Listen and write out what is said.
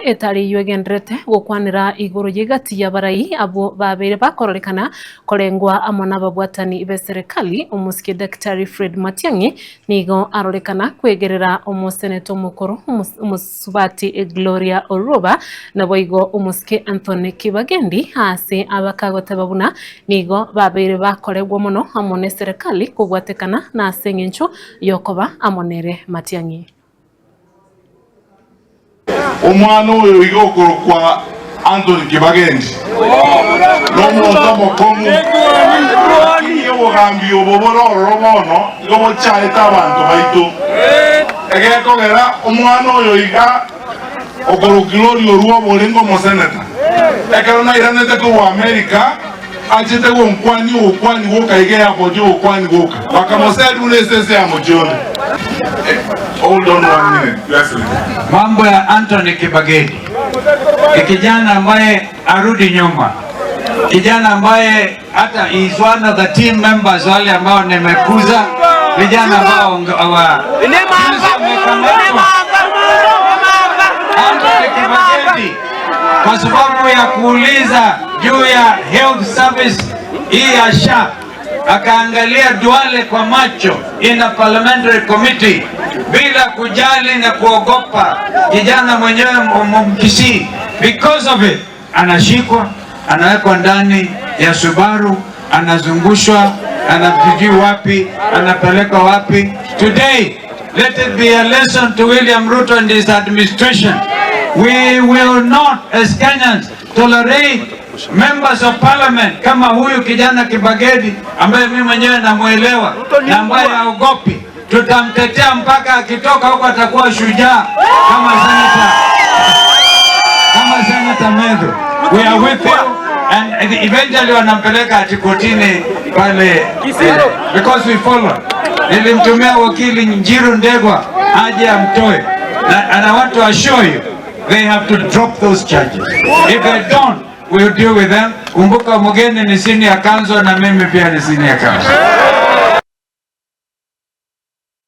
etari eyio egendererete gokwanera igoro y'egati y'abarai abwo babeire bakororekana korengwa amo nababwatani b'eserekari, omosike Daktari Fred Matiang'i nigo arorekana kwegerera omoseneta omokoro omosubati Gloria Orwoba naboigo omosike Anthony Kibagendi ase abakagoteba buna nigo babeire bakoregwa mono amo n'eserekari kobwatekana nase eng'encho y'okoba amo nere Matiang'i. Omwana oyo iga okorokwa Anthony Kibagendi nomonto omokong'u, lakini obogambi obo bore ororo bono igo bochaete abanto baito. Egekogera omwana oyo iga okorokwa Gloria Orwoba orenge omoseneta, ekero nairanete korwa America, Achete gonkwania ogokwani gwoka iga eapotie ogokwani gwoka, bakamoseria buna esese ya mochie onde. Hold on one minute, Your Excellency. Mambo ya Anthony Kibageni ni kijana ambaye arudi nyuma, kijana ambaye hata is one of the team members wale ambao nimekuza, vijana ambao wa Anthony Kibageni kwa sababu ya kuuliza juu ya health service hii ya SHA, akaangalia Duale kwa macho in a parliamentary committee bila kujali na kuogopa kijana mwenyewe Mkisii. Because of it anashikwa, anawekwa ndani ya Subaru, anazungushwa, anapijui wapi, anapelekwa wapi. Today let it be a lesson to William Ruto and his administration. We will not as Kenyans tolerate members of parliament kama huyu kijana Kibagedi ambaye mimi mwenyewe namwelewa na ambaye haogopi. Tutamtetea mpaka akitoka huko atakuwa shujaa kama senator, kama senator Methu. We are with you and eventually wanampeleka ati kotini pale eh, because we follow. Nilimtumia wakili Njiru Ndegwa aje amtoe, na and I want to assure you they have to drop those charges. If they don't, we'll deal with them. Kumbuka mgeni ni senior counsel na mimi pia ni senior counsel.